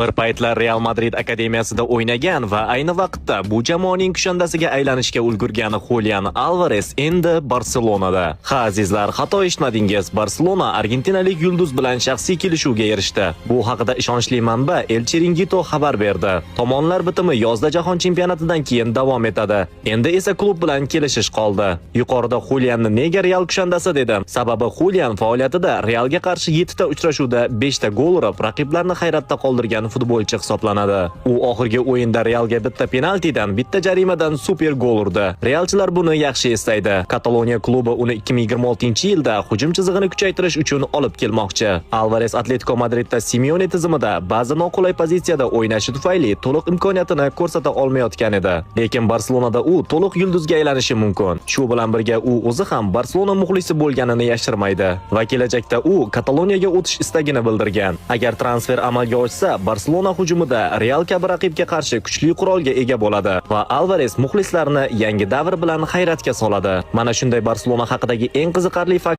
Bir paytlar Real Madrid akademiyasida o'ynagan va ayni vaqtda bu jamoaning kushandasiga aylanishga ulgurgan Julian Alvarez endi Barselonada. Ha, azizlar, xato eshitmadingiz. Barselona argentinalik yulduz bilan shaxsiy kelishuvga erishdi. Bu haqida ishonchli manba El Chiringuito xabar berdi. Tomonlar bitimi yozda jahon chempionatidan keyin davom etadi. Endi esa klub bilan kelishish qoldi. Yuqorida Julianni nega Real kushandasi dedim? Sababi Julian faoliyatida Realga qarshi 7 ta uchrashuvda 5 ta gol urib, raqiblarni hayratda qoldirgan futbolchi hisoblanadi. U oxirgi o'yinda Realga bitta penaltidan, bitta jarimadan super gol urdi. Realchilar buni yaxshi eslaydi. Kataloniya klubi uni 2026-yilda hujum chizig'ini kuchaytirish uchun olib kelmoqchi. Alvarez Atletico Madridda Simeone tizimida ba'zi noqulay pozitsiyada o'ynashi tufayli to'liq imkoniyatini ko'rsata olmayotgan edi. Lekin Barselonada u to'liq yulduzga aylanishi mumkin. Shu bilan birga u o'zi ham Barselona muxlisi bo'lganini yashirmaydi va kelajakda u Kataloniyaga o'tish istagini bildirgan. Agar transfer amalga oshsa, Barselona hujumida Real kabi raqibga qarshi kuchli qurolga ega bo'ladi va Alvarez muxlislarni yangi davr bilan hayratga soladi. Mana shunday Barselona haqidagi eng qiziqarli fakt.